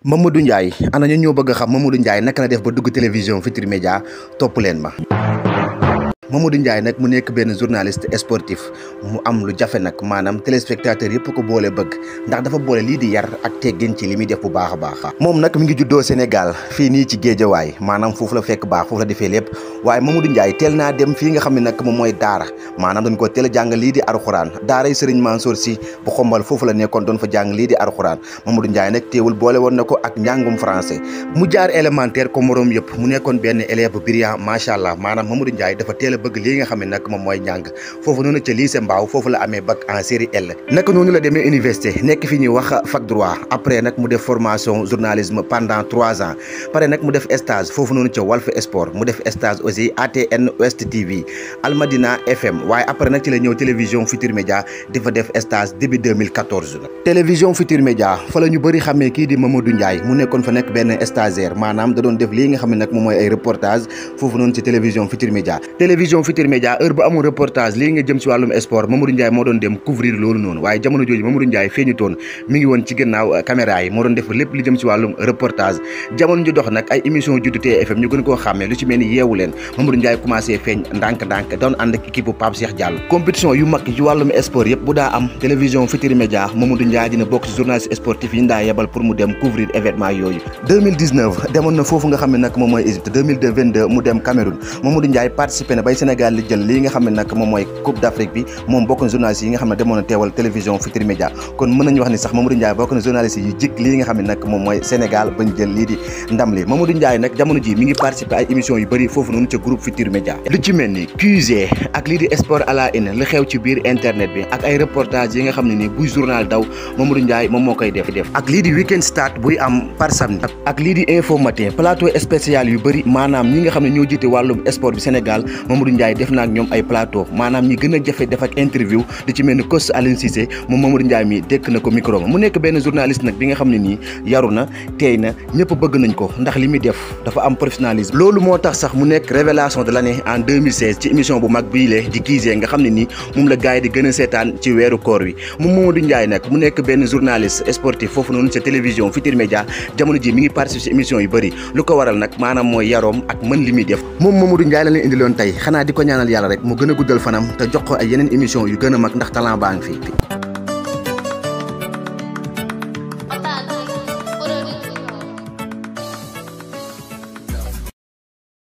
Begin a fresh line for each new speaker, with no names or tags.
Mamadou Ndiaye ana ñu ñoo bëgg a xam Mamadou Ndiaye naka la def ba dugg télévision Futurs Médias topp leen ma. Mamadou Ndiaye nag mu nekk benn journaliste sportif mu am lu jafe nag maanaam téléspectateur yëpp ko boole bëgg ndax dafa boole lii di yar ak teggin ci li muy def bu baax a baax. moom nag mi ngi juddoo Sénégal fii nii ci Géejawaay maanaam foofu la fekk baax foofu la defee lépp waaye Mamadou Ndiaye teel naa dem fii nga xam ne nag moom mooy daara maanaam dañ ko teel a jàng lii di alxuraan daara yi Serigne Mansour Sy bu xombal foofu la nekkoon doon fa jàng lii di alxuraan Mamadou Ndiaye nag teewul boole woon na ko ak njàngum français mu jaar élémentaire ko moroom yëpp mu nekkoon benn élève brillant macha allah maanaam Mamadou Ndiaye dafa teel a bëgg lii nga xam ne nag moom mooy njàng foofu noonu ca lycée Mbao foofu la amee bac en série L naka noonu la demee université nekk fi ñuy wax fac droit après nag mu def formation journalisme pendant 3 ans pare nag mu def stage foofu noonu ca Walf Sport mu def stage aussi ATN Ouest TV Almadina FM waaye après nag ci la ñëw télévision Futurs Médias di fa def stage début 2014 la télévision Futurs Médias fa la ñu bëri xamee kii di Mamadou Ndiaye mu nekkoon fa nekk benn stagiaire maanaam da doon def lii nga xam ne nag moom mooy ay reportage foofu noonu ci télévision Futurs Médias média heure bu amul reportage lii nga jëm ci wàllum sport Mamadou Ndiaye moo doon dem couvrir loolu noonu waaye jamono jooju Mamadou Ndiaye feeñutoon mi ngi woon ci gannaaw caméra yi moo doon def lépp li jëm ci wàllum reportage jamono ji dox nag ay émission juddu TFM ñu gën koo xàmmee lu ci mel ni yeewu leen Mamadou Ndiaye commencé feeñ ndànk-ndànk doon ànd ak équipe bu Pape Cheikh Diallo compétition yu mag ci wàllum sport yëpp bu daa am télévision Futurs Médias Mamadou Ndiaye dina bokk ci journaliste sportif yi ñu daa yebal pour mu dem couvrir événement yooyu 2019 demoon na foofu nga xam ne nag moom mooy Égypte 2022 mu dem Cameroun Mamadou Ndiaye participé na bay Sénégal li jël lii nga xam ne nag moom mooy Coupe d'Afrique bi moom bokk na journaliste yi nga xam ne demoon na teewal télévision Futurs Médias kon mën nañu wax ni sax Mamadou Ndiaye bokk na journaliste yi jik lii nga xam ne nag moom mooy Sénégal bañ jël lii di ndam li Mamadou Ndiaye nag jamono ji mi ngi participé ay émissions yu bëri foofu noonu ca groupe Futurs Médias lu ci mel ni QG ak lii di sport à la une li xew ci biir internet bi ak ay reportage yi nga xam ne ni buy journal daw Mamadou Ndiaye moom moo koy def ak lii di weekend start buy am par samedi ak lii di info matin plateau spécial yu bëri maanaam ñi nga xam ne ñoo jiite wàllum sport bi Sénégal Mamadou Ndiaye def na ak ñoom ay plateau maanaam ñi gën a jafe def ak interview di ci mel ni coach Aline Cissé moom Mamadou Ndiaye mi dekk na ko micro mu nekk benn journaliste nag bi nga xam ne nii yaru na teey na ñëpp bëgg nañ ko ndax li muy def dafa am professionnalisme loolu moo tax sax mu nekk révélation de l'année en 2016 ci émission bu mag bii lee di Gisee nga xam ne nii moom la gars yi di gën a seetaan ci weeru koor wi moom Mamadou Ndiaye nag mu nekk benn journaliste sportif foofu noonu ca télévision Futurs Médias jamono ji mi ngi participer ci émission yu bëri lu ko waral nag maanaam mooy yaroom ak mën li muy def moom Mamadou Ndiaye la leen indiloon tey xanaa di ko ñaanal yàlla rek mu gën a guddal fanam te jox ko ay yeneen émission yu gën a mag ndax talent baa ngi fi